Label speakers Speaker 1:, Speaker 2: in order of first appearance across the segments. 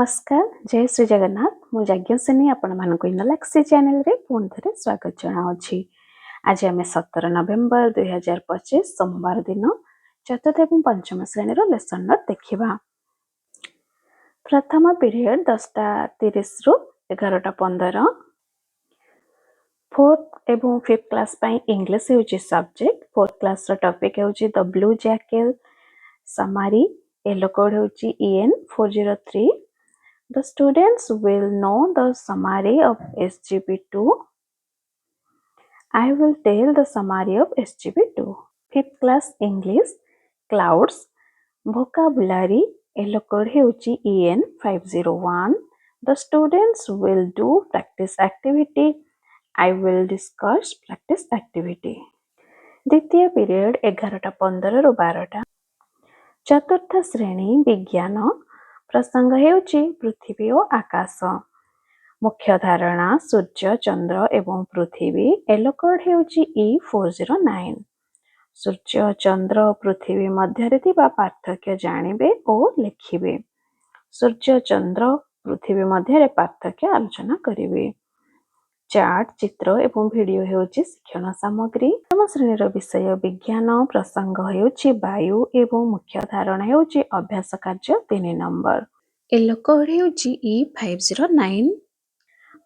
Speaker 1: ନମସ୍କାର, ଜୟ ଶ୍ରୀ ଜଗନ୍ନାଥ। ମୁଁ ଯାଜ୍ଞସେନୀ ଆପଣମାନଙ୍କୁ ଇନୋଲାକ୍ସି ଚ୍ୟାନେଲରେ ପୁଣି ଥରେ ସ୍ୱାଗତ ଜଣାଉଛି। ଆଜି ଆମେ 17 ନଭେମ୍ବର 2025 ସୋମବାର ଦିନ ଚତୁର୍ଥ ଏବଂ ପଞ୍ଚମ ଶ୍ରେଣୀର ଲେସନ୍ ନୋଟ୍ ଦେଖିବା। ପ୍ରଥମ ପିରିୟଡ଼ 10:30ରୁ 11:15। ଫୋର୍ଥ ଏବଂ ଫିଫ୍ଥ କ୍ଲାସ୍ ପାଇଁ ଇଂଲିଶ ହେଉଛି ସବଜେକ୍ଟ। ଫୋର୍ଥ କ୍ଲାସ୍ର ଟପିକ୍ ହେଉଛି "The Blue Jackal", summary. Yellow code ହେଉଛି EN403. The students will know the summary of SGP2. I will tell the summary of SGP2. Fifth class English, clouds, vocabulary, yellow code ହେଉଛି EN501. The students will do practice activity. I will discuss practice activity. ଦ୍ୱିତୀୟ period 11:15ରୁ 12ଟା। ଚତୁର୍ଥ ଶ୍ରେଣୀ ବିଜ୍ଞାନ, ପ୍ରସଙ୍ଗ ହେଉଛି ପୃଥିବୀ ଓ ଆକାଶ। ମୁଖ୍ୟ ଧାରଣା ସୂର୍ଯ୍ୟ, ଚନ୍ଦ୍ର ଏବଂ ପୃଥିବୀ। ୟେଲୋ କୋଡ୍ ହେଉଛି E409। ସୂର୍ଯ୍ୟ, ଚନ୍ଦ୍ର ଓ ପୃଥିବୀ ମଧ୍ୟରେ ଥିବା ପାର୍ଥକ୍ୟ ଜାଣିବେ ଓ ଲେଖିବେ। ସୂର୍ଯ୍ୟ, ଚନ୍ଦ୍ର, ପୃଥିବୀ ମଧ୍ୟରେ ପାର୍ଥକ୍ୟ ଆଲୋଚନା କରିବେ। ଚାର୍ଟ, ଚିତ୍ର ଏବଂ ଭିଡିଓ ହେଉଛି ଶିକ୍ଷଣ ସାମଗ୍ରୀ। ପଞ୍ଚମ ଶ୍ରେଣୀର ବିଷୟ ବିଜ୍ଞାନ, ପ୍ରସଙ୍ଗ ହେଉଛି ବାୟୁ ଏବଂ ମୁଖ୍ୟ ଧାରଣା ହେଉଛି ଅଭ୍ୟାସ କାର୍ଯ୍ୟ 3 ନମ୍ବର। ୟେଲୋ କୋଡ୍ ହେଉଛି E509।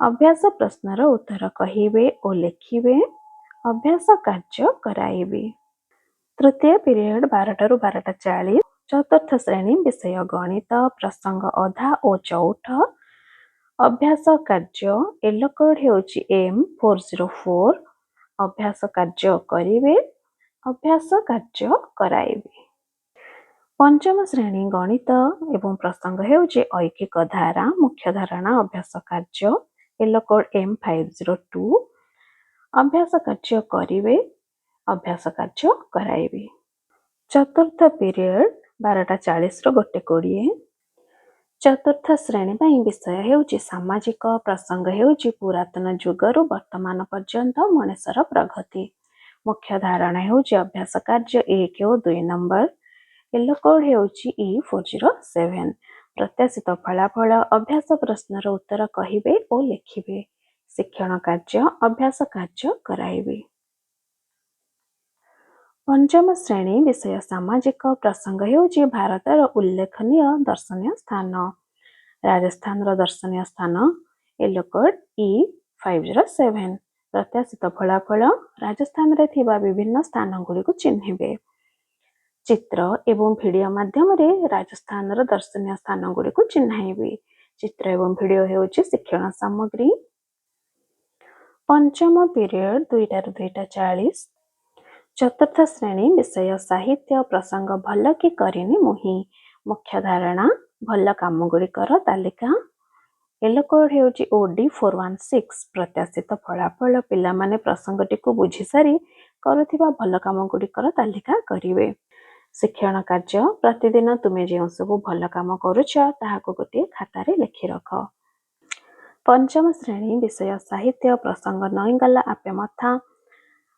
Speaker 1: ଅଭ୍ୟାସ ପ୍ରଶ୍ନର ଉତ୍ତର କହିବେ ଓ ଲେଖିବେ। ଅଭ୍ୟାସ କାର୍ଯ୍ୟ କରାଇବେ। ତୃତୀୟ ପିରିୟଡ଼ 12ଟାରୁ 12:40। ଚତୁର୍ଥ ଶ୍ରେଣୀ ବିଷୟ ଗଣିତ, ପ୍ରସଙ୍ଗ ଅଧା ଓ ଚଉଠ। ଅଭ୍ୟାସ କାର୍ଯ୍ୟ, ୟେଲୋ କୋଡ୍ ହେଉଛି M404। ଅଭ୍ୟାସ କାର୍ଯ୍ୟ କରିବେ, ଅଭ୍ୟାସ କାର୍ଯ୍ୟ କରାଇବେ। ପଞ୍ଚମ ଶ୍ରେଣୀ ଗଣିତ ଏବଂ ପ୍ରସଙ୍ଗ ହେଉଛି ଐକିକ ଧାରା। ମୁଖ୍ୟ ଧାରଣା ଅଭ୍ୟାସ କାର୍ଯ୍ୟ, ୟେଲୋ କୋଡ୍ M502। ଅଭ୍ୟାସ କାର୍ଯ୍ୟ କରିବେ, ଅଭ୍ୟାସ କାର୍ଯ୍ୟ କରାଇବେ। ଚତୁର୍ଥ ପିରିୟଡ଼ 12:40ରୁ 1:20। ଚତୁର୍ଥ ଶ୍ରେଣୀ ପାଇଁ ବିଷୟ ହେଉଛି ସାମାଜିକ, ପ୍ରସଙ୍ଗ ହେଉଛି ପୁରାତନ ଯୁଗରୁ ବର୍ତ୍ତମାନ ପର୍ଯ୍ୟନ୍ତ ମଣିଷର ପ୍ରଗତି। ମୁଖ୍ୟ ଧାରଣା ହେଉଛି ଅଭ୍ୟାସ କାର୍ଯ୍ୟ 1 ଓ 2 ନମ୍ବର। ୟେଲୋ କୋଡ୍ ହେଉଛି E407। ପ୍ରତ୍ୟାଶିତ ଫଳାଫଳ, ଅଭ୍ୟାସ ପ୍ରଶ୍ନର ଉତ୍ତର କହିବେ ଓ ଲେଖିବେ। ଶିକ୍ଷଣ କାର୍ଯ୍ୟ, ଅଭ୍ୟାସ କାର୍ଯ୍ୟ କରାଇବେ। ପଞ୍ଚମ ଶ୍ରେଣୀ ବିଷୟ ସାମାଜିକ, ପ୍ରସଙ୍ଗ ହେଉଛି ଭାରତର ଉଲ୍ଲେଖନୀୟ ଦର୍ଶନୀୟ ସ୍ଥାନ। ରାଜସ୍ଥାନର ଦର୍ଶନୀୟ ସ୍ଥାନ, ୟେଲୋ କୋଡ୍ E507। ପ୍ରତ୍ୟାଶିତ ଫଳାଫଳ, ରାଜସ୍ଥାନରେ ଥିବା ବିଭିନ୍ନ ସ୍ଥାନଗୁଡ଼ିକୁ ଚିହ୍ନିବେ। ଚିତ୍ର ଏବଂ ଭିଡିଓ ମାଧ୍ୟମରେ ରାଜସ୍ଥାନର ଦର୍ଶନୀୟ ସ୍ଥାନଗୁଡ଼ିକୁ ଚିହ୍ନାଇବେ। ଚିତ୍ର ଏବଂ ଭିଡିଓ ହେଉଛି ଶିକ୍ଷଣ ସାମଗ୍ରୀ। ପଞ୍ଚମ ପିରିୟଡ଼ 2ଟାରୁ 2:40। ଚତୁର୍ଥ ଶ୍ରେଣୀ ବିଷୟ ସାହିତ୍ୟ, ପ୍ରସଙ୍ଗ ଭଲ କି କରିନି ମୁହିଁ। ମୁଖ୍ୟ ଧାରଣା ଭଲ କାମଗୁଡ଼ିକର ତାଲିକା। ୟେଲୋ କୋଡ୍ ହେଉଛି OD416। ପ୍ରତ୍ୟାଶିତ ଫଳାଫଳ, ପିଲାମାନେ ପ୍ରସଙ୍ଗଟିକୁ ବୁଝିସାରି କରୁଥିବା ଭଲ କାମଗୁଡ଼ିକର ତାଲିକା କରିବେ। ଶିକ୍ଷଣ କାର୍ଯ୍ୟ, ପ୍ରତିଦିନ ତୁମେ ଯେଉଁ ସବୁ ଭଲ କାମ କରୁଛ, ତାହାକୁ ଗୋଟିଏ ଖାତାରେ ଲେଖି ରଖ। ପଞ୍ଚମ ଶ୍ରେଣୀ ବିଷୟ ସାହିତ୍ୟ, ପ୍ରସଙ୍ଗ ନଇଁଗଲା ଆପେ ମଥା।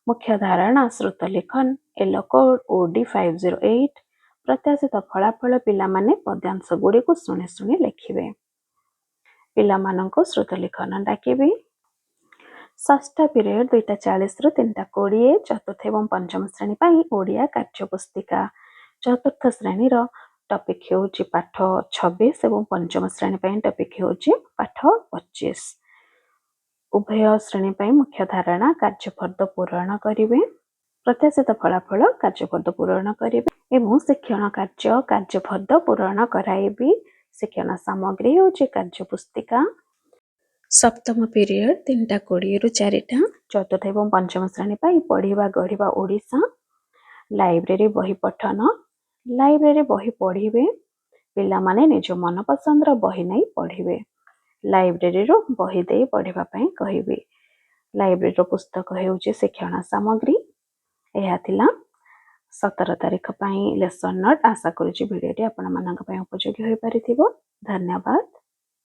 Speaker 1: ମୁଖ୍ୟ ଧାରଣା ଶ୍ରୁତଲେଖନ, ୟେଲୋ କୋଡ୍ OD508। ପ୍ରତ୍ୟାଶିତ ଫଳାଫଳ, ପିଲାମାନେ ପଦ୍ୟାଂଶଗୁଡ଼ିକୁ ଶୁଣି ଶୁଣି ଲେଖିବେ। ପିଲାମାନଙ୍କୁ ଶ୍ରୁତଲେଖନ ଡାକିବି। ଷଷ୍ଠ ପିରିୟଡ଼ 2:40ରୁ 3:20। ଚତୁର୍ଥ ଏବଂ ପଞ୍ଚମ ଶ୍ରେଣୀ ପାଇଁ ଓଡ଼ିଆ କାର୍ଯ୍ୟପୁସ୍ତିକା। ଚତୁର୍ଥ ଶ୍ରେଣୀର ଟପିକ୍ ହେଉଛି ପାଠ 26 ଏବଂ ପଞ୍ଚମ ଶ୍ରେଣୀ ପାଇଁ ଟପିକ୍ ହେଉଛି ପାଠ 25। ଉଭୟ ଶ୍ରେଣୀ ପାଇଁ ମୁଖ୍ୟ ଧାରଣା କାର୍ଯ୍ୟଫର୍ଦ୍ଦ ପୂରଣ କରିବେ। ପ୍ରତ୍ୟାଶିତ ଫଳାଫଳ, କାର୍ଯ୍ୟଫର୍ଦ୍ଦ ପୂରଣ କରିବେ ଏବଂ ଶିକ୍ଷଣ କାର୍ଯ୍ୟ, କାର୍ଯ୍ୟଫର୍ଦ୍ଦ ପୂରଣ କରାଇବି। ଶିକ୍ଷଣ ସାମଗ୍ରୀ ହେଉଛି କାର୍ଯ୍ୟପୁସ୍ତିକା। ସପ୍ତମ ପିରିୟଡ଼ 3:20ରୁ 4ଟା। ଚତୁର୍ଥ ଏବଂ ପଞ୍ଚମ ଶ୍ରେଣୀ ପାଇଁ ପଢ଼ିବା ଗଢ଼ିବା ଓଡ଼ିଶା, ଲାଇବ୍ରେରୀ ବହି ପଠନ। ଲାଇବ୍ରେରୀ ବହି ପଢ଼ିବେ। ପିଲାମାନେ ନିଜ ମନପସନ୍ଦର ବହି ନେଇ ପଢ଼ିବେ। ଲାଇବ୍ରେରୀରୁ ବହି ଦେଇ ପଢ଼ିବା ପାଇଁ କହିବି। ଲାଇବ୍ରେରୀର ପୁସ୍ତକ ହେଉଛି ଶିକ୍ଷଣ ସାମଗ୍ରୀ। ଏହା ଥିଲା 17 ତାରିଖ ପାଇଁ ଲେସନ୍ ନୋଟ୍। ଆଶା କରୁଛି ଭିଡ଼ିଓଟି ଆପଣମାନଙ୍କ ପାଇଁ ଉପଯୋଗୀ ହୋଇପାରିଥିବ। ଧନ୍ୟବାଦ।